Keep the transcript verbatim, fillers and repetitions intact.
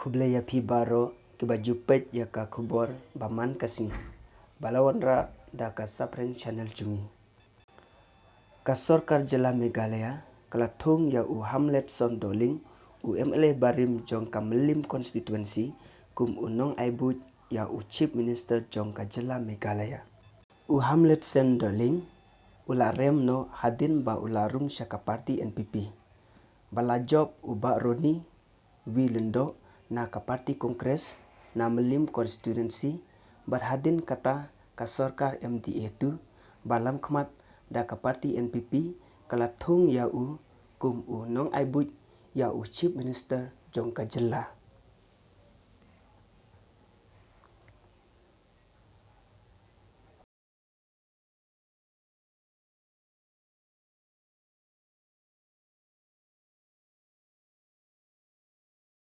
Khublei ïa phi baroh kiba ju peit ïa ka khubor ba man ka sngi, ba la wanrah da ka Sapreng Channel jong ngi. Ka sorkar jylla Meghalaya ka la thung ïa u Hamletson Dohling, u M L A barim jong ka Mylliem constituency, kum u nongai buit ïa u Chief Minister jong ka jylla Meghalaya. U Hamletson Dohling u la rem noh hadien ba u la rung sha ka party N P P. Ba la jop u Bah Ronnie V Lyngdoh na ka party Congress na Mylliem constituency, bad hadien kata ka sorkar M D A two ba lam khmat da ka party N P P ka la thung ïa u kum u nongai buit ïa u Chief Minister jong ka jylla.